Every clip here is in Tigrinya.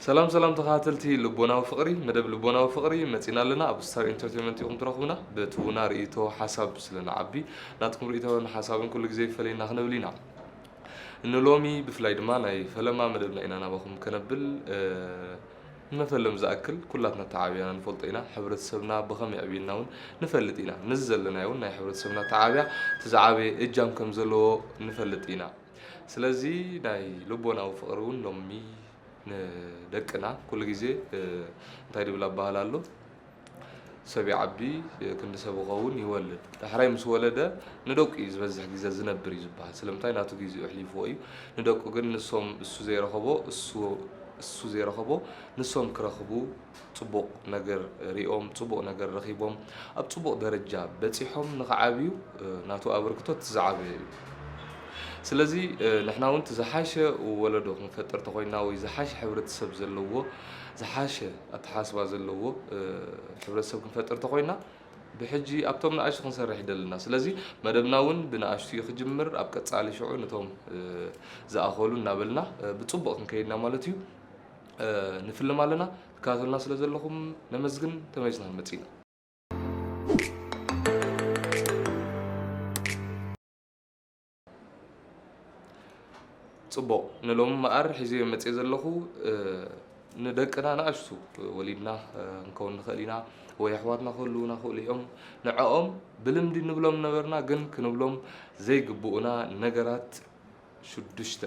ሰላም ሰላም ተኸታተልቲ ልቦናዊ ፍቕሪ፣ መደብ ልቦናዊ ፍቕሪ መጺና ኣለና። ኣብ ስታር ኢንተርቴይንመንት ኢኹም ትረኽቡና። ብትውና ርእይቶ ሓሳብ ስለ ንዓቢ ናትኩም ርእይቶን ሓሳብን ኩሉ ግዜ ይፈለየና ክነብል ኢና። ንሎሚ ብፍላይ ድማ ናይ ፈለማ መደብና ኢና ናባኹም ከነብል። እ፣ ንመፈለም ዝኣክል ኩላትና ተዓብያና ንፈልጦ ኢና። ሕብረተሰብና ብኸመይ ዕብዩና እውን ንፈልጥ ኢና። ነዚ ዘለናዮ እውን ናይ ሕብረተሰብና ተዓብያ እቲ ዝዓበየ እጃም ከም ዘለዎ ንፈልጥ ኢና። ስለዚ ናይ ልቦናዊ ፍቕሪ እውን ሎሚ ንደቅና ኩሉ ግዜ፣ እ፣ እንታይ ድብል ኣባህል ኣሎ? ሰብ ይዓቢ፣ እ፣ ክንዲ ሰብ ይኸውን ይወልድ። ዳሕራይ ምስ ወለደ ንደቁ እዩ ዝበዝሕ ግዜ ዝነብር እዩ ዝበሃል። ስለምንታይ? ናቱ ግዜኡ ኣሕሊፍዎ እዩ። ንደቁ ግን ንሶም እሱ ዘይረኸቦ፣ እሱ፣ እሱ ዘይረኸቦ ንሶም ክረኽቡ ጽቡቕ ነገር ሪኦም፣ ጽቡቕ ነገር ረኺቦም፣ ኣብ ጽቡቕ ደረጃ በጺሖም ንኽዓብዩ፣ እ፣ ናቱ ኣበርክቶ እቲ ዝዓበየ እዩ። ስለዚ፣ እ፣ ንሕና እውን እቲ ዝሓሸ ወለዶ ክንፈጥር ተኾይንና ወይ ዝሓሸ ሕብረተሰብ ዘለዎ፣ ዝሓሸ ኣተሓሳስባ ዘለዎ፣ እ፣ ሕብረተሰብ ክንፈጥር ተኾይንና ብሕጂ ኣብቶም ንኣሽቱ ክንሰርሕ ይደልና። ስለዚ መደብና እውን ብንኣሽቱ እዩ ክጅምር፣ ኣብ ቀጻሊ ሽዑ ነቶም፣ እ፣ ዝኣኸሉ እናበልና፣ እ፣ ብጽቡቕ ክንከይድና ማለት እዩ። እ፣ ንፍልም ኣለና። ትከታተሉና ስለ ዘለኹም ነመስግን። ተመሊስና ክንመጽእ ኢና። ጽቡቕ፣ ንሎሚ እምበኣር ሒዘዮ መጽየ ዘለኹ፣ እ፣ ንደቅና ንኣሽቱ ወሊድና፣ እ፣ ክንከውን ንኽእል ኢና፣ ወይ ኣሕዋትና ክህልዉና ክእሉ እዮም። ንዕኦም ብልምዲ ንብሎም ነበርና፣ ግን ክንብሎም ዘይግብኡና ነገራት ሽዱሽተ፣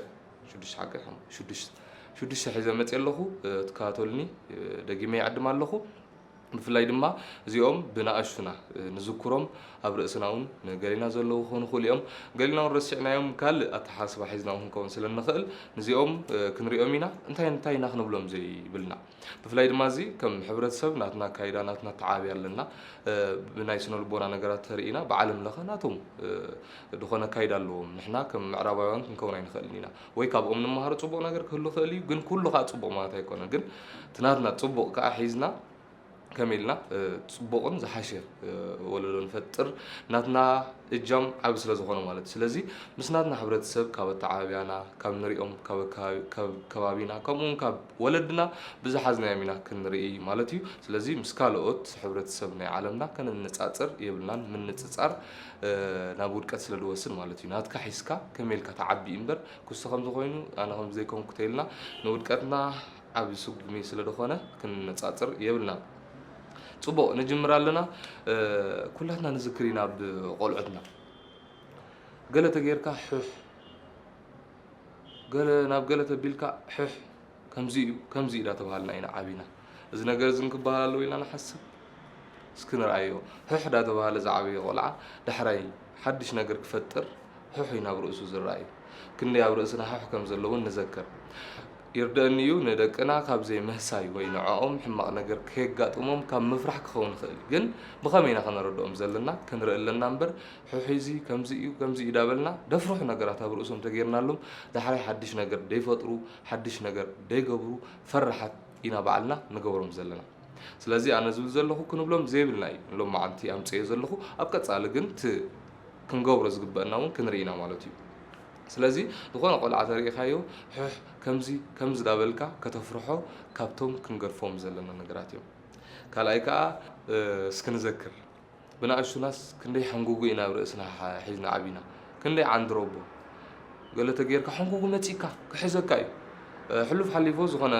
ሽዱሽተ ሓቂ፣ ሽዱሽተ፣ ሽዱሽተ ሒዘ መጽየ ኣለኹ። እ፣ ትከታተሉኒ፣ እ፣ ደጊመ ይዕድም ኣለኹ። ብፍላይ ድማ እዚኦም ብንኣሽቱና፣ እ፣ ንዝክሮም፣ ኣብ ርእስና እውን ንገሊና ዘለዉ ክኾኑ ይኽእሉ እዮም። ገሊና እውን ረሲዕናዮም ካልእ ኣተሓሳስባ ሒዝና እውን ክንከውን ስለ ንኽእል፣ ንዚኦም፣ እ፣ ክንሪኦም ኢና። እንታይ እንታይ ኢና ክንብሎም ዘይብልና? ብፍላይ ድማ እዚ ከም ሕብረተሰብ ናትና ኣካይዳ፣ ናትና ኣተዓባብያ ኣለና። እ፣ ብናይ ስነ ልቦና ነገራት ተርኢና፣ ብዓለም ለኸ ናቶም፣ እ፣ ዝኾነ ኣካይዳ ኣለዎም። ንሕና ከም ምዕራባውያን ክንከውን ኣይንኽእልን ኢና። ወይ ካብኦም ንመሃሮ ጽቡቕ ነገር ክህሉ ይኽእል እዩ፣ ግን ኩሉ ከኣ ጽቡቕ ማለት ኣይኮነን። ግን እቲ ናትና ጽቡቕ ከኣ ሒዝና ከመይ ኢልና፣ እ፣ ጽቡቕን ዝሓሸ፣ እ፣ ወለዶ ንፈጥር ናትና እጃም ዓቢ ስለ ዝኾነ ማለት እዩ። ስለዚ ምስ ናትና ሕብረተሰብ ካብ ኣተዓባብያና፣ ካብ ንሪኦም፣ ካብ ኣከባቢ-፣ ካብ ከባቢና፣ ከምኡ እውን ካብ ወለድና ብዝሓዝናዮም ኢና ክንርኢ ማለት እዩ። ስለዚ ምስ ካልኦት ሕብረተሰብ ናይ ዓለምና ከነነጻጽር የብልናን። ምንጽጻር፣ እ፣ ናብ ውድቀት ስለ ዝወስድ ማለት እዩ። ናትካ ሒዝካ ከመይ ኢልካ ትዓቢ እምበር፣ ክሱ ከምዚ ኮይኑ ኣነ ከምዚ ዘይኮንኩ ተይልና ንውድቀትና ዓቢ ስጉሚ ስለ ዝኾነ ክንነጻጽር የብልናን። ጽቡቕ፣ ንጅምር ኣለና። እ፣ ኩላትና ንዝክር ኢና ብቆልዑትና። ገለ ተጌርካ ሕሕ፣ ገለ ናብ ገለ ተቢልካ ሕሕ፣ ከምዚ እዩ፣ ከምዚ እዩ እንዳተባሃልና ኢና ዓቢና። እዚ ነገር እዚ ክበሃል ኣለዎ ኢልና ንሓስብ? እስኪ ንርኣዮ። ሕሕ እንዳተባሃለ ዝዓበየ ቆልዓ ዳሕራይ ሓድሽ ነገር ክፈጥር ሕሕ እዩ ናብ ርእሱ ዝረኣዩ። ክንደይ ኣብ ርእስና ሕሕ ከም ዘሎ እውን ንዘክር። ይርደኣኒ እዩ፣ ንደቅና ካብ ዘይምህሳይ ወይ ንዕኦም ሕማቕ ነገር ከየጋጥሞም ካብ ምፍራሕ ክኸውን ይኽእል እዩ። ግን ብኸመይ ኢና ከነረድኦም ዘለና? ክንርኢ ኣለና እምበር፣ ሕሕ እዚ ከምዚ እዩ፣ ከምዚ እዩ ዳበልና፣ ደፍርሑ ነገራት ኣብ ርእሶም ተጌርናሎም፣ ዳሕራይ ሓድሽ ነገር ደይፈጥሩ፣ ሓድሽ ነገር ደይገብሩ፣ ፈራሓት ኢና ባዕልና ንገብሮም ዘለና። ስለዚ ኣነ ዝብል ዘለኹ ክንብሎም ዘይብልና እዩ። ሎማዓንቲ ኣምጽኤ ዘለኹ፣ ኣብ ቀጻሊ ግን እቲ ክንገብሮ ዝግበአና እውን ክንርኢ ኢና ማለት እዩ። ስለዚ ዝኾነ ቆልዓ ተሪኢኻዮ፣ ሕሕ፣ ከምዚ፣ ከምዚ ዳበልካ ከተፍርሖ ካብቶም ክንገድፎም ዘለና ነገራት እዮም። ካልኣይ ከኣ፣ እ፣ እስኪ ንዘክር። ብንኣሽቱናስ ክንደይ ሕንጉጉ ኢና ኣብ ርእስና ሓ-፣ ሒዝና ዓቢና። ክንደይ ዓንድሮቦ። ገለ ተጌርካ ሕንጉጉ መጺእካ፣ ክሕዘካ እዩ። እ፣ ሕሉፍ ሓሊፎ ዝኾነ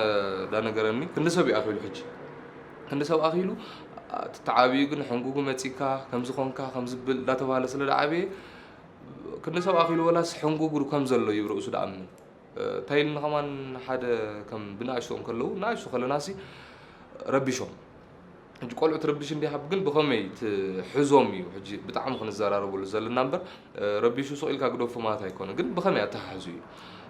ዳነገረኒ፣ ክንዲ ሰብ እዩ ኣኺሉ ሕጂ። ክንዲ ሰብ ኣኺሉ፣ እ፣ ተዓብዩ ግን ሕንጉጉ መጺእካ፣ ከምዚ ኾንካ፣ ከምዚ ብል እንዳተባሃለ ስለ ዝዓበየ፣ ክንዲ ሰብ ኣኺሉ ወላስ ሕንጉጉ ከም ዘሎ እዩ ርእሱ ድኣምን። እ፣ እንታይ ኢልኒ ከማን ሓደ ከም ብንኣሽቱ እንከለዉ፣ ንኣሽቱ ከለናሲ ረቢሾም። ሕጂ ቆልዑ ትርብሽ እንዲሃብ ግን ብኸመይ ትሕዞም እዩ ሕጂ ብጣዕሚ ክንዘራረበሉ ዘለና እምበር፣ እ፣ ረቢሹ ሱቕ ኢልካ ግደፎ ማለት ኣይኮነ። ግን ብኸመይ ኣተሓሕዙ እዩ።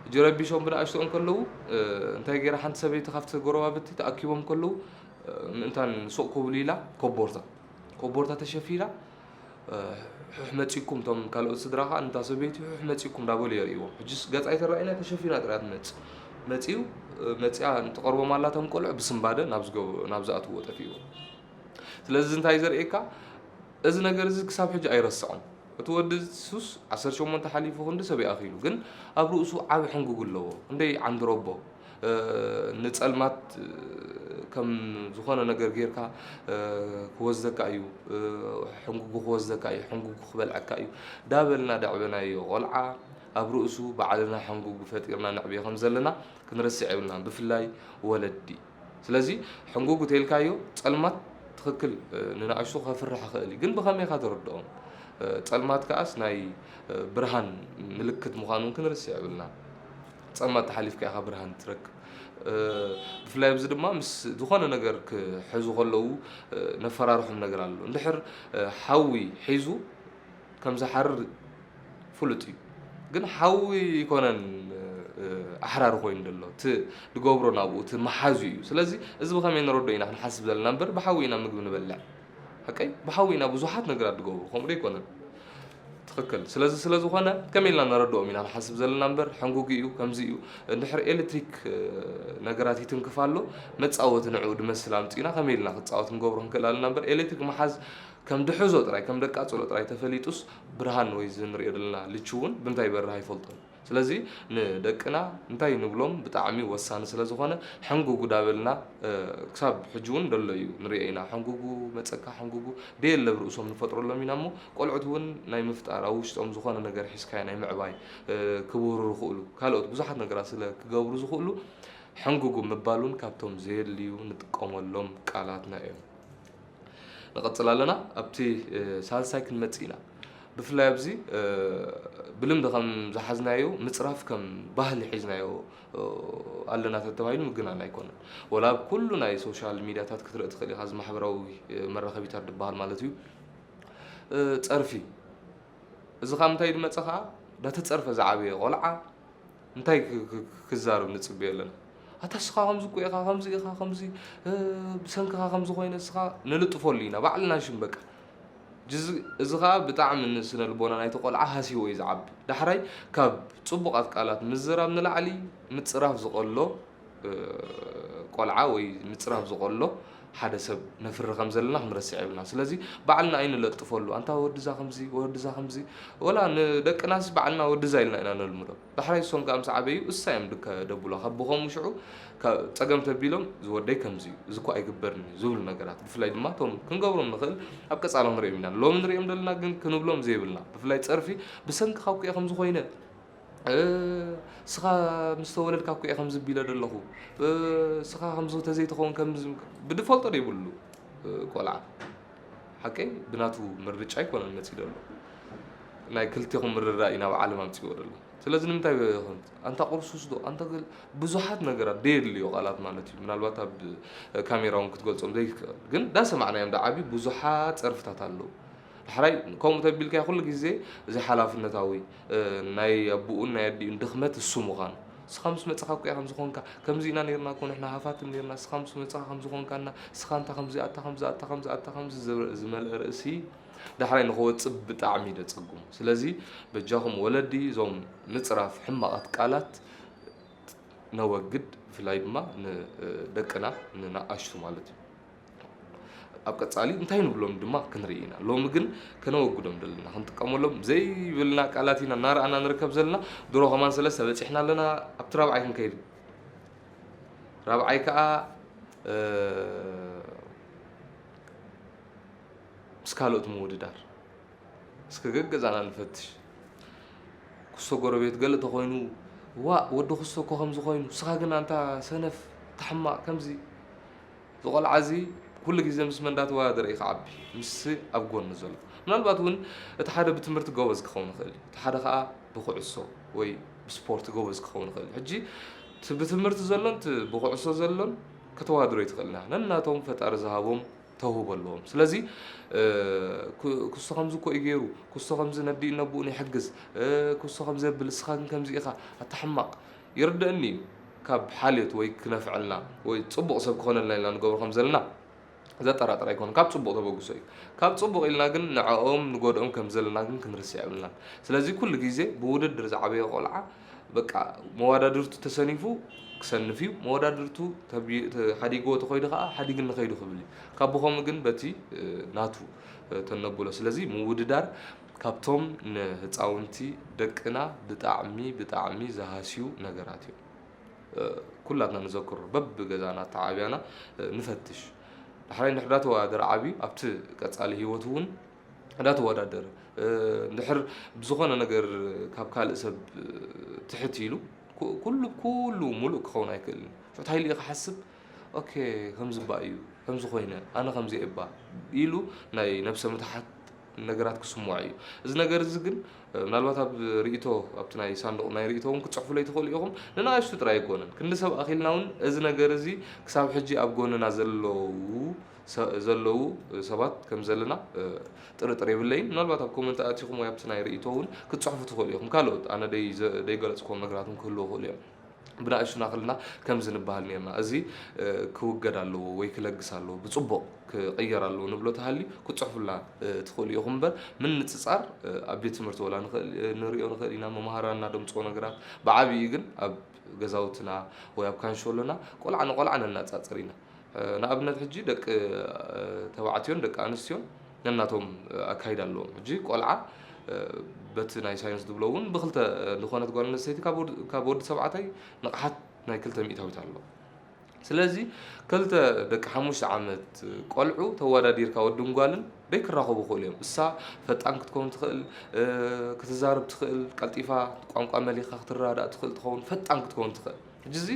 ሕጂ ረቢሾም ብንኣሽቱ እንከለዉ፣ እ፣ እንታይ ገይራ ሓንቲ ሰበይቲ ካብቲ ጎረባብቲ ተኣኪቦም ከለዉ፣ እ፣ ምእንታን ሱቕ ክብሉ ኢላ ኮቦርታ፣ ኮቦርታ ተሸፊና፣ እ፣ ሕሕ መጺኩም፣ እቶም ካልኦት ስድራ ኸኣ ነታ ሰበይቲ ሕሕ መጺኩም እንዳበሉ የርእይዎም። ሕጅስ ገጻ ኣይተራእየና፣ ተሸፊና ጥራይ ትመጽእ። መጺኡ፣ እ፣ መጺኣ እንትቐርቦም ኣላ፣ እቶም ቆልዑ ብስንባደ ናብ ዝገብ-፣ ናብ ዝኣትውዎ ጠፊእዎም። ስለዚ እዚ እንታይ ዘርእየካ? እዚ ነገር እዚ ክሳብ ሕጂ ኣይረስዖን። እቲ ወዲ ሱስ ዓሰርተ ሸሞንተ ሓሊፉ ክንዲ ሰብ ይኣኺሉ፣ ግን ኣብ ርእሱ ዓቢ ሕንጉግ ኣለዎ። ክንደይ ዓንድሮቦ፣ ንጸልማት ከም ዝኾነ ነገር ጌርካ ክወስደካ እዩ፣ ሕንጉጉ ክወስደካ እዩ፣ ሕንጉጉ ክበልዐካ እዩ ዳበልና ደዕበናዮ ቆልዓ ኣብ ርእሱ ባዕልና ሕንጉጉ ፈጢርና ነዕብዮ ከም ዘለና ክንረስዕ የብልናን፣ ብፍላይ ወለዲ። ስለዚ ሕንጉጉ ተልካዮ ጸልማት ትኽክል ንንኣሽቱ ከፍርሕ ይኽእል እዩ፣ ግን ብኸመይ ኢኻ ተረድኦም? ጸልማት ከኣስ ናይ ብርሃን ምልክት ምዃኑ እውን ክንርስዕ የብልና። ጸልማት ተሓሊፍካ ኢኻ ብርሃን ትረክብ። ብፍላይ ኣብዚ ድማ ምስ ዝኾነ ነገር ክሕዙ ከለዉ ነፈራርሖም ነገር ኣሎ። እንድሕር ሓዊ ሒዙ ከም ዝሓርር ፍሉጥ እዩ። ግን ሓዊ ኣይኮነን ኣሕራሪ ኮይኑ ዘሎ፣ እቲ ዝገብሮ ናብኡ እቲ መሓዙ እዩ። ስለዚ እዚ ብኸመይ ንረዶ ኢና ክንሓስብ ዘለና እምበር ብሓዊ ኢና ምግቢ ንበልዕ። ሓቀይ ብሓዊ ኢና ብዙሓት ነገራት ዝገብሩ፣ ከምኡ ዶ ኣይኮነን? ትኽክል። ስለዚ ስለ ዝኾነ ከመይ ኢልና ነረድኦም ኢና ንሓስብ ዘለና እምበር ሕንጉግ እዩ፣ ከምዚ እዩ። እንድሕር ኤሌክትሪክ ነገራት ይትንክፍ ኣሎ፣ መጻወቲ ንዕኡ ዝመስል ኣምጺእና ከመይ ኢልና ክጻወት ክንገብሮ ክንክእል ኣለና እምበር ኤሌክትሪክ ምሓዝ ከም ድሕዞ ጥራይ፣ ከም ደቃጽሎ ጥራይ ተፈሊጡስ ብርሃን ወይ እዚ ንሪኦ ዘለና ልቹ እውን ብምንታይ ይበርህ ኣይፈልጦን። ስለዚ ንደቅና እንታይ ንብሎም ብጣዕሚ ወሳኒ ስለ ዝኾነ ሕንጉጉ ዳበልና ክሳብ ሕጂ እውን ደሎ እዩ ንሪኦ ኢና። ሕንጉጉ መጸካ ሕንጉጉ ደየለ ኣብ ርእሶም ንፈጥረሎም ኢና እሞ ቆልዑት እውን ናይ ምፍጣር ኣብ ውሽጦም ዝኾነ ነገር ሒዝካዮ ናይ ምዕባይ ክብህሩ ዝኽእሉ ካልኦት ብዙሓት ነገራት ስለ ክገብሩ ዝኽእሉ ሕንጉጉ ምባል እውን ካብቶም ዘየድልዩ ንጥቀመሎም ቃላትና እዮም። ንቐጽል ኣለና። ኣብቲ ሳልሳይ ክንመጽእ ኢና። ብፍላይ ኣብዚ ብልምዲ ከም ዝሓዝናዮ ምጽራፍ ከም ባህሊ ሒዝናዮ ኣለና ተተባሂሉ ምግናን ኣይኮነን። ወላ ኣብ ኩሉ ናይ ሶሻል ሚድያታት ክትርኢ ትኽእል ኢኻ፣ እዚ ማሕበራዊ መራኸቢታት ዝበሃል ማለት እዩ። ጸርፊ እዚ ካብ ምንታይ ዝመጸ ከኣ ዳተጸርፈ ዝዓበየ ቆልዓ እንታይ ክዛረብ ንጽበዮ ኣለና? ኣታ እስኻ ከምዚ እኮ ኢኻ፣ ከምዚ ኢኻ፣ ከምዚ ብሰንክኻ ከምዚ ኮይነ እስኻ ንልጥፈሉ ኢና ባዕልና ሽም በቃ። እዚ ከኣ ብጣዕሚ ንስነ ልቦና ናይቲ ቆልዓ ሃሲዎ እዩ ዝዓቢ። ዳሕራይ ካብ ጽቡቓት ቃላት ምዝራብ ንላዕሊ ምጽራፍ ዝቐሎ ቆልዓ ወይ ምጽራፍ ዝቐሎ ሓደ ሰብ ነፍሪ ከም ዘለና ክንረስዕ የብልና። ስለዚ ባዕልና ኣይንለጥፈሉ። ኣንታ ወድዛ ከምዚ፣ ወድዛ ከምዚ፣ ወላ ንደቅናስ ባዕልና ወድዛ ኢልና ኢና ነልምዶ። ዳሕራይ እሶም ከኣ ምስ ዓበዩ እሳ እዮም ድከ ደብሎ። ካብ ብኸምኡ ሽዑ ጸገም ተቢሎም ዝወደይ ከምዚ እዩ፣ እዚ እኮ ኣይግበርን እዩ ዝብሉ ነገራት። ብፍላይ ድማ እቶም ክንገብሮም ንኽእል ኣብ ቀጻሎም ንሪኦም ኢና። ሎሚ ንሪኦም ዘለና ግን ክንብሎም ዘይብልና። ብፍላይ ጸርፊ ብሰንክኻ እኮ እየ ከምዚ ኮይነ። ስኻ ምስ ተወለድካ እኮ እየ ከምዚ ቢለ ዘለኹ። ስኻ ከምዚ ተዘይትኸውን ከምዚ ብድፈልጦ ደይብሉ ቆልዓ ሓቀይ ብናቱ ምርጫ ኣይኮነን መፂ ዘሎ። ናይ ክልቴኹም ምርዳእ እዩ ናብ ዓለም ኣምፅዎ ዘሎ። ስለዚ ንምንታይ ይኾን ኣንታ ቁርሱስ ዶ ኣንታ ብዙሓት ነገራት ደየድልዮ ቃላት ማለት እዩ። ምናልባት ኣብ ካሜራ እውን ክትገልፆም ዘይትክእል ግን ዳሰማዕናዮም ዳዓብዩ ብዙሓት ፀርፍታት ኣለዉ። ዳሕራይ ከምኡ ተቢልካዮ ኩሉ ግዜ እዚ ሓላፍነታዊ ናይ ኣቦኡን ናይ ኣዲኡን ድኽመት እሱ ምዃኑ። እስኻ ምስ መጻኻ እኮ ኢኻ ከምዚ ኾንካ፣ ከምዚ ኢና ኔርና እኮ ንሕና ሃፋትም ኔርና፣ እስኻ ምስ መጻኻ ከምዚ ኾንካና፣ እስኻ እንታ ከምዚ ኣታ ከምዚ ኣታ ከምዚ ኣታ ከምዚ ዝመልአ ርእሲ ዳሕራይ ንኽወጽእ ብጣዕሚ እዩ ደጸጉም። ስለዚ በጃኹም ወለዲ እዞም ምጽራፍ ሕማቓት ቃላት ነወግድ፣ ብፍላይ ድማ ንደቅና ንነኣሽቱ ማለት እዩ። ኣብ ቀጻሊ እንታይ ንብሎም ድማ ክንርኢ ኢና። ሎሚ ግን ከነወግዶም ዘለና፣ ክንጥቀመሎም ዘይብልና ቃላት ኢና እናረኣና ንርከብ ዘለና። ድሮ ከማን ሰለስተ በጺሕና ኣለና፣ ኣብቲ ራብዓይ ክንከይድ። ራብዓይ ከኣ ምስ ካልኦት ምውድዳር። እስከ ገገዛና ንፈትሽ። ክስቶ ጎረቤት ገለ ተኾይኑ፣ ዋእ ወዲ ክስቶ እኮ ከምዚ ኮይኑ፣ ንስኻ ግን ኣንታ ሰነፍ፣ ኣንታ ሕማቕ ከምዚ። እዚ ቆልዓ እዚ ኩሉ ግዜ ምስ መን እንዳተወዳደረ እዩ ክዓቢ? ምስቲ ኣብ ጎኑ ዘሎ። ምናልባት እውን እቲ ሓደ ብትምህርቲ ጎበዝ ክኸውን ይኽእል እዩ። እቲ ሓደ ከኣ ብኩዕሶ ወይ ብስፖርት ጎበዝ ክኸውን ይኽእል እዩ። ሕጂ እቲ ብትምህርቲ ዘሎን እቲ ብኩዕሶ ዘሎን ከተወዳድሮ ኣይትኽእልን ኢኻ። ነናቶም ፈጣሪ ዝሃቦም ተውህቦ ኣለዎም። ስለዚ ኩስቶ ከምዚ እኮ እዩ ገይሩ፣ ኩስቶ ከምዚ ነዲኡ ነብኡን ይሕግዝ፣ ኩስቶ ከምዚ የብል፣ እስኻ ግን ከምዚ ኢኻ፣ ኣታ ሕማቕ። ይርደኣኒ እዩ ካብ ሓልዮት ወይ ክነፍዐልና ወይ ጽቡቕ ሰብ ክኾነልና ኢልና ንገብሮ ከም ዘለና ዘጠራጥር ኣይኮነን። ካብ ጽቡቕ ተበግሶ እዩ። ካብ ጽቡቕ ኢልና ግን ንዕኦም ንጎድኦም ከም ዘለና ግን ክንርስዕ የብልናን። ስለዚ ኩሉ ግዜ ብውድድር ዝዓበየ ቆልዓ በቃ መወዳድርቱ ተሰኒፉ ክሰንፍ እዩ። መወዳድርቱ ተቢ-፣ ተ-፣ ሓዲግዎ ተኸይዱ ከኣ ሓዲግኒ ከይዱ ክብል እዩ። ካብ ብኸምኡ ግን በቲ ናቱ ተነብሎ። ስለዚ ምውድዳር ካብቶም ንህፃውንቲ ደቅና ብጣዕሚ ብጣዕሚ ዝሃስዩ ነገራት እዮም። ኩላትና ንዘክሮ፣ በብገዛና ተዓብያና ንፈትሽ። ዳሕራይ እንድሕር ዳተወዳደረ ዓብዩ ኣብቲ ቀጻሊ ህይወቱ እውን እንዳተወዳደረ፣ እንድሕር ብዝኾነ ነገር ካብ ካልእ ሰብ ትሕት ኢሉ፣ ኩሉ ኩሉ ሙሉእ ክኸውን ኣይክእልን። ሽዑ እንታይ ኢሉ ክሓስብ፣ ኦኬ፣ ከምዚ እባ እዩ፣ ከምዚ ኮይነ፣ ኣነ ከምዚ እባ ኢሉ ናይ ነብሰ ምትሓት ነገራት ክስምዖ እዩ። እዚ ነገር እዚ ግን ምናልባት ኣብ ርእይቶ፣ ኣብቲ ናይ ሳንዱቕ ናይ ርእይቶ እውን ክትጽሕፉለይ ትኽእሉ ኢኹም። ንናእሽቱ ጥራይ ኣይኮነን፣ ክንዲ ሰብ ኣኺልና እውን እዚ ነገር እዚ ክሳብ ሕጂ ኣብ ጎንና ዘለዉ ሰ-፣ ዘለዉ ሰባት ከም ዘለና ጥርጥር የብለይን። ምናልባት ኣብ ኮመንት ኣቲኹም ወይ ኣብቲ ናይ ርእይቶ እውን ክትጽሕፉ ትኽእሉ ኢኹም። ካልኦት ኣነ ደይ-፣ ዘይገለጽክዎም ነገራት እውን ክህልዉ ይኽእሉ እዮም። ብናእሽቱና ከለና ከምዚ ንበሃል ነርና፣ እዚ ክውገድ ኣለዎ ወይ ክለግስ ኣለዎ፣ ብጽቡቕ ክቕየር ኣለዎ ንብሎ ተሃልዩ ክትጽሕፉልና ትኽእሉ ኢኹም እምበር፣ ምንጽጻር ኣብ ቤት ትምህርቲ ወላ ንኽእል፣ ንሪኦ ንኽእል ኢና፣ መምሃራንና ደምጽኦ ነገራት። ብዓብዩ ግን ኣብ ገዛውትና ወይ ኣብ ካንሸሎና ቆልዓ ንቆልዓ ነናጻጽር ኢና። ንኣብነት ሕጂ ደቂ ተባዕትዮን ደቂ ኣንስትዮን ነናቶም ኣካይዳ ኣለዎም። ሕጂ ቆልዓ በቲ ናይ ሳይንስ ዝብሎ እውን ብክልተ ዝኾነት ጓል ኣንስተይቲ ካብ ወዲ፣ ካብ ወዲ ተባዕታይ ንቕሓት ናይ ክልተ ሚእታዊት ኣለዎ። ስለዚ ክልተ ደቂ ሓሙሽተ ዓመት ቆልዑ ተወዳዲርካ ወድን ጓልን ደይክራኸቡ ይኽእሉ እዮም። እሳ ፈጣን ክትከውን ትኽእል፣ ክትዛረብ ትኽእል፣ ቀልጢፋ ቋንቋ መሊኻ ክትረዳእ ትኽእል ትኸውን፣ ፈጣን ክትከውን ትኽእል። ሕጂ እዚ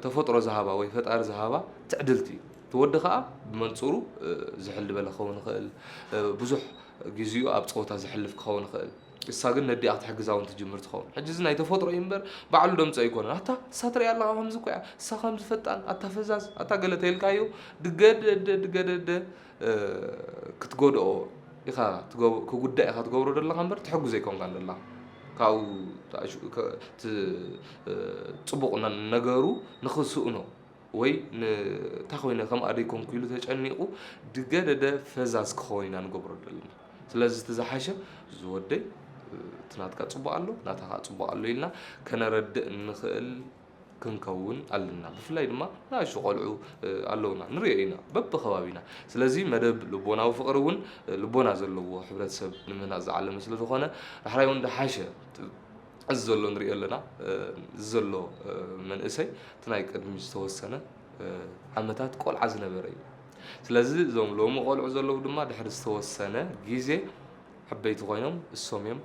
ተፈጥሮ ዝሃባ ወይ ፈጣሪ ዝሃባ ትዕድልቲ እዩ። እቲ ወዲ ኸኣ ብመንጽሩ ዝሕል ዝበለ ክኸውን ይኽእል፣ ብዙሕ ግዚኡ ኣብ ጸወታ ዘሕልፍ ክኸውን ይኽእል። እሳ ግን ነዲኣ ክትሕግዛ እውን ትጅምር ትኸውን። ሕጂ እዚ ናይ ተፈጥሮ እዩ እምበር ባዕሉ ደምጾ ኣይኮነን። ኣታ እሳ ትሪኣ ኣለኻ ከምዚ እኮ እያ፣ እሳ ከምዚ ፈጣን፣ ኣታ ፈዛዝ፣ ኣታ ገለ ተይልካዮ ድገደደ ድገደደ ክትጎድኦ ኢኻ ትገብ-፣ ክጉዳእ ኢኻ ትገብሮ ዘለኻ እምበር ትሕግዞ ኣይኮንካን ዘለኻ። ካብኡ ትኣሽ-፣ ከ-፣ ት-፣ ጽቡቕ ነ-፣ ነገሩ ንኽስእኖ ወይ ን-፣ እንታይ ኮይነ ከም ኣደይ ኮንኩ ኢሉ ተጨኒቑ ድገደደ ፈዛዝ ክኸውን ኢና ንገብሮ ዘለና። ስለዚ እቲ ዝሓሸ ዝወደይ እቲ ናትካ ጽቡቕ ኣሎ፣ ናታ ከኣ ጽቡቕ ኣሎ ኢልና ከነረድእ እንኽእል ክንከውን ኣለና። ብፍላይ ድማ ንኣሽቱ ቆልዑ ኣለውና፣ ንሪኦ ኢና በብኸባቢና። ስለዚ መደብ ልቦናዊ ፍቕሪ እውን ልቦና ዘለዎ ሕብረተሰብ ንምህናጽ ዝዓለመ ስለ ዝኾነ ዳሕራይ እውን ዝሓሸ እዚ ዘሎ ንሪኦ ኣለና። እዚ ዘሎ መንእሰይ እቲ ናይ ቅድሚ ዝተወሰነ ዓመታት ቆልዓ ዝነበረ እዩ። ስለዚ እዞም ሎሚ ቆልዑ ዘለዉ ድማ ድሕሪ ዝተወሰነ ግዜ ዓበይቲ ኮይኖም እሶም እዮም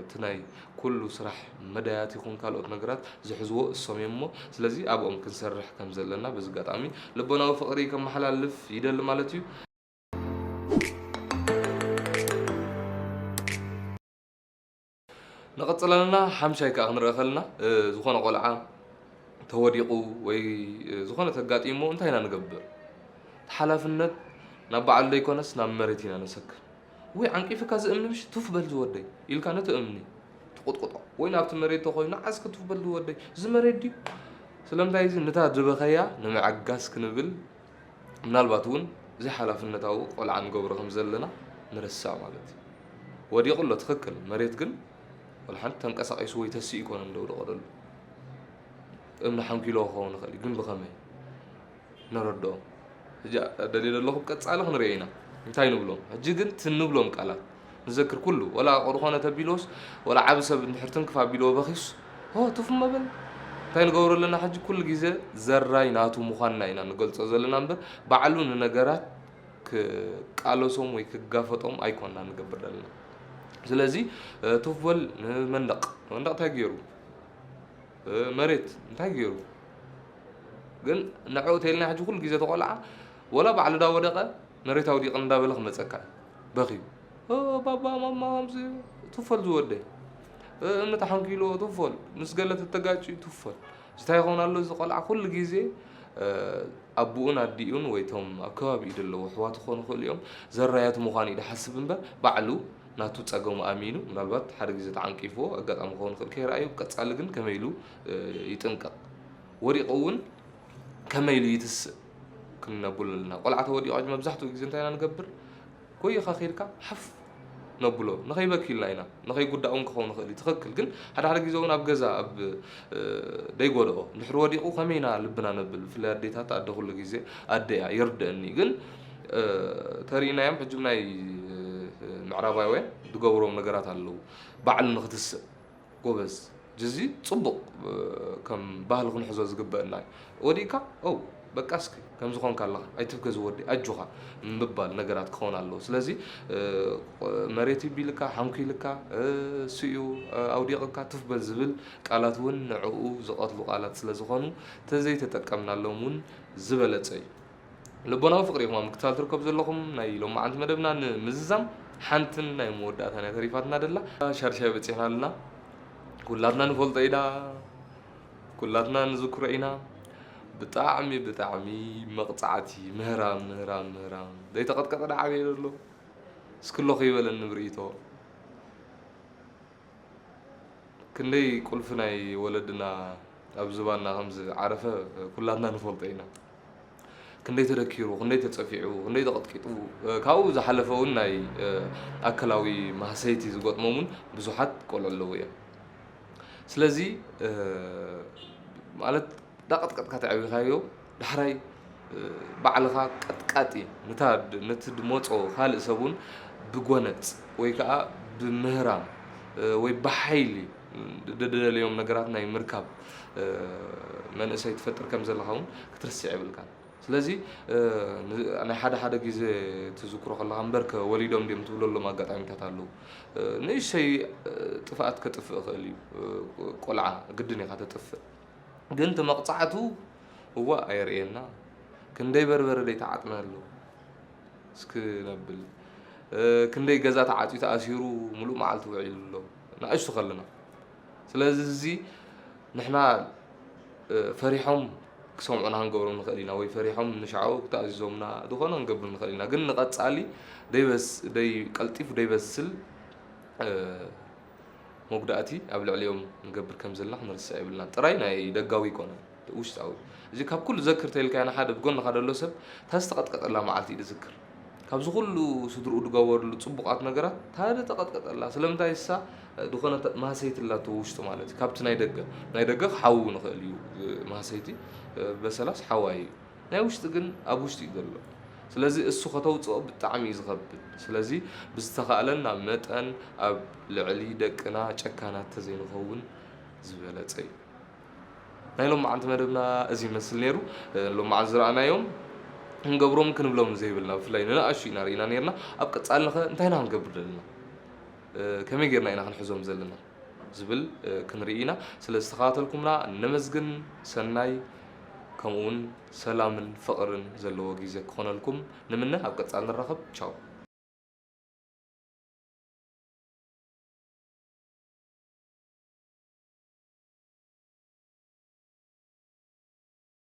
እቲ ናይ ኩሉ ስራሕ መዳያት ይኹን ካልኦት ነገራት ዝሕዝዎ እሶም እዮም እሞ፣ ስለዚ ኣብኦም ክንሰርሕ ከም ዘለና በዚ ኣጋጣሚ ልቦናዊ ፍቕሪ ከመሓላልፍ ይደሊ ማለት እዩ። ንቐጽል ኣለና። ሓምሻይ ከኣ ክንርኢ ከለና፣ እ፣ ዝኾነ ቆልዓ ተወዲቑ ወይ፣ እ፣ ዝኾነ ተጋጢሞ እንታይ ኢና ንገብር? እቲ ሓላፍነት ናብ ባዕሉ ዘይኮነስ ናብ መሬት ኢና ነሰክም። ወይ ዓንቂፍካ ዝእምኒ ምሽ ቱፍ በል ዝወደይ ኢልካ ነቲ እምኒ ትቑጥቁጦ። ወይ ናብቲ መሬት ተኾይኑ ንዓስከ ቱፍ በል ዝወደይ፣ እዚ መሬት ድዩ? ስለምንታይ እዚ ነታ ዝበኸያ ንምዕጋስ ክንብል ምናልባት እውን ዘይሓላፍነታዊ ቆልዓ ንገብሮ ከም ዘለና ንርስዕ ማለት እዩ። ወዲቑ ኣሎ ትኽክል፣ መሬት ግን ወላ ሓንቲ ተንቀሳቒሱ ወይ ተሲኡ ኣይኮነን ደውደቐ ደሎ። እምኒ ሓንኪሎ ክኸውን ይኽእል እዩ፣ ግን ብኸመይ? ነረድኦም። ሕጂ ደልየ ዘለኹ ቀጻሊ ክንሪኦ ኢና። እንታይ ንብሎም? ሕጂ ግን እቲ ንብሎም ቃላት ንዘክር ኩሉ፣ ወላ ዝኾነ ተቢሎስ፣ ወላ ዓቢ ሰብ እንድሕር ትንክፍ ኣቢልዎ በኺዩስ፣ ሆ፣ ትፍ እሞ በል። እንታይ ንገብሮ ኣለና? ሕጂ ኩሉ ግዜ ዘራይ ናቱ ምዃንና ኢና ንገልጾ ዘለና እምበር፣ ባዕሉ ንነገራት ክቃለሶም ወይ ክጋፈጦም ኣይኮንና ንገብር ዘለና። ስለዚ፣ እ፣ ትፍ በል ንመንደቕ። መንደቕ እንታይ ገይሩ? እ፣ መሬት እንታይ ገይሩ? ግን ንዕኡ ተይልና ሕጂ ኩሉ ግዜ ተቆልዓ፣ ወላ ባዕሉ ዳወደቐ፣ መሬት ኣውዲቕን እንዳበለ ክመጸካ እዩ። በኺዩ። ኦ፣ ባባ፣ ማማ፣ ከምዚ ትፈል ዝወደይ። እ፣ እምኒ ተሓንኪሎ ትፈል፣ ምስ ገለ ተተጋጭ ትፈል። እንታይ ይኸውን ኣሎ እዚ ቆልዓ ኩሉ ግዜ፣ እ፣ ኣቦኡን ኣዲኡን ወይ እቶም ኣብ ከባቢኡ ዘለዉ ኣሕዋቱ ክኾኑ ይኽእሉ እዮም፣ ዘራያቱ ምዃኑ እዩ ዝሓስብ እምበር፣ ባዕሉ ናቱ ጸገሙ ኣሚኑ፣ ምናልባት ሓደ ግዜ ተዓንቂፍዎ ኣጋጣሚ ክኸውን ይኽእል ከይረኣዮ፣ ብቀጻሊ ግን ከመይ ኢሉ፣ እ፣ ይጥንቀቕ? ወዲቑ እውን ከመይ ኢሉ ይትስእ? ክንነብሎ ኣለና። ቆልዓ ተወዲቑ ሕጂ መብዛሕትኡ ግዜ እንታይ ኢና ንገብር? ጎይኻ ኬድካ ሓፍ ነብሎ። ንኸይበኪ ኢልና ኢና፣ ንኸይጉዳእ እውን ክኸውን ይኽእል እዩ። ትኽክል። ግን ሓደ ሓደ ግዜ እውን ኣብ ገዛ፣ ኣብ፣ እ፣ ደይጎድኦ እንድሕር ወዲቑ ከመይ ኢና ልብና ነብል? ብፍላይ ኣዴታት፣ ኣደ ኩሉ ግዜ ኣደ እያ፣ ይርድእኒ። ግን፣ እ፣ ተሪእናዮም ሕጂ ናይ፣ እ፣ ምዕራባውያን ዝገብሮም ነገራት ኣለዉ። ባዕሉ ንኽትስእ ጎበዝ፣ እዚ ጽቡቕ፣ እ፣ ከም ባህሊ ክንሕዞ ዝግበአና እዩ። ወዲእካ፣ "ኦ፣ በቃ እስኪ ከምዚ ኾንካ ኣለኻ፣ ኣይትብከ ዝወዲ፣ ኣጆኻ" ምባል ነገራት ክኸውን ኣለዎ። ስለዚ፣ እ፣ መሬት ይቢልካ፣ ሓንኩ ኢልካ፣ እ፣ ስዩ፣ እ፣ ኣውዲቕካ፣ ትፍ በል ዝብል ቃላት እውን ንዕኡ ዝቐትሉ ቃላት ስለ ዝኾኑ፣ ተዘይተጠቀምናሎም እውን ዝበለጸ እዩ። ልቦናዊ ፍቕሪ ኢኹም ኣብ ምክትታል ትርከቡ ዘለኹም። ናይ ሎማዓንቲ መደብና ንምዝዛም ሓንትን ናይ መወዳእታ ናይ ተሪፋትና ደላ ሻድሻይ በጺሕና ኣለና። ኩላትና ንፈልጦ ኢና፣ ኩላትና ንዝክሮ ኢና። ብጣዕሚ፣ ብጣዕሚ መቕጻዕቲ፣ ምህራም፣ ምህራም፣ ምህራም። ዘይተቐጥቀጠ ዶ ዓብየ ዘሎ? እስኪ ኣለኹ ይበለኒ ብርእይቶ። ክንደይ ቁልፊ ናይ ወለድና ኣብ ዝባንና ከም ዝዓረፈ ኩላትና ንፈልጦ ኢና። ክንደይ ተደኪሩ፣ ክንደይ ተጸፊዑ፣ ክንደይ ተቐጥቂጡ፣ ካብኡ ዝሓለፈ እውን ናይ፣ እ፣ ኣካላዊ ማህሰይቲ ዝገጥሞም እውን ብዙሓት ቆልዑ ኣለዉ እዮም። ስለዚ፣ እ፣ ማለት፣ እንዳቐጥቀጥካ ተዕቢኻዮ፣ ዳሕራይ፣ እ፣ ባዕልኻ ቀጥቃጢ፣ ነታ ድ-፣ ነቲ ድመጾ ካልእ ሰብ እውን ብጎነጽ ወይ ከኣ ብምህራም፣ እ፣ ወይ ብሓይሊ፣ እ፣ ደደለዮም ነገራት ናይ ምርካብ፣ እ፣ መንእሰይ ትፈጥር ከም ዘለኻ እውን ክትርስዕ የብልካን። ስለዚ፣ እ፣ ን-፣ ናይ ሓደ ሓደ ግዜ ትዝክሮ ከለኻ፣ እምበርከ ወሊዶም ድዮም ትብለሎም ኣጋጣሚታት ኣለዉ። እ፣ ንእሽተይ፣ እ፣ ጥፍኣት ከጥፍእ ይኽእል እዩ። እ፣ ቆልዓ ግድን ኢኻ ተጥፍእ። ግን እቲ መቕጻዕቱ፣ እዋእ፣ ኣየርእየና። ክንደይ በርበረ ደይተዓጥነ ኣሎ እስኪ ነብል። እ፣ ክንደይ ገዛ ተዓጽዩ ተኣሲሩ፣ ምሉእ መዓልቲ ውዒሉ ኣሎ፣ ንኣሽቱ ከለና። ስለዚ፣ እዚ ንሕና፣ እ፣ ፈሪሖም ክሰምዑና ክንገብሮም ንኽእል ኢና፣ ወይ ፈሪሖም ንሻዑ ክተኣዚዞምና ዝኾነ ክንገብር ንኽእል ኢና። ግን ንቐጻሊ ደይበስ-፣ ደይ-፣ ቀልጢፉ ደይበስል፣ እ፣ መጉዳእቲ ኣብ ልዕሊኦም ንገብር ከም ዘለና ክንርስዕ የብልናን። ጥራይ ናይ ደጋዊ ኣይኮነን፣ ውሽጣዊ። እዚ ካብ ኩሉ ዘክር ተይልካዮ ንሓደ ብጎንኻ ደሎ ሰብ፣ እታ ዝተቐጥቀጠላ መዓልቲ እዩ ዝዝክር። ካብዚ ኩሉ ስድርኡ ዝገበርሉ ጽቡቓት ነገራት፣ እታ ዝተቐጥቀጠላ፣ ስለምንታይ እሳ፣ ዝኾነ ተ-፣ ማህሰይቲ ኣላቶ ውሽጡ ማለት እዩ። ካብቲ ናይ ደገ፣ ናይ ደገ ክሓዊ ንኽእል እዩ፣ እ፣ ማህሰይቲ፣ እ፣ በሰላስ ሓዋይ እዩ። ናይ ውሽጢ ግን ኣብ ውሽጢ እዩ ዘሎ። ስለዚ እሱ ከተውጽኦ ብጣዕሚ እዩ ዝኸብድ። ስለዚ ብዝተኻእለና መጠን ኣብ ልዕሊ ደቅና ጨካናት ተዘይንኸውን ዝበለጸ እዩ። ናይ ሎማዓንቲ መደብና እዚ ይመስል ነይሩ። እ፣ ሎማዓንቲ ዝረኣናዮም ክንገብሮም ክንብሎም ዘይብልና፣ ብፍላይ ንንኣሽቱ ኢና ርኢና ነይርና። ኣብ ቀጻሊ ኸ እንታይ ኢና ክንገብር ዘለና? እ፣ ከመይ ጌርና ኢና ክንሕዞም ዘለና? ዝብል፣ እ፣ ክንርኢ ኢና። ስለ ዝተኸታተልኩምና ነመስግን። ሰናይ ከምኡውን ሰላምን ፍቕርን ዘለዎ ግዜ ክኾነልኩም ንምነ። ኣብ ቀጻሊ ንራኸብ። ቻው።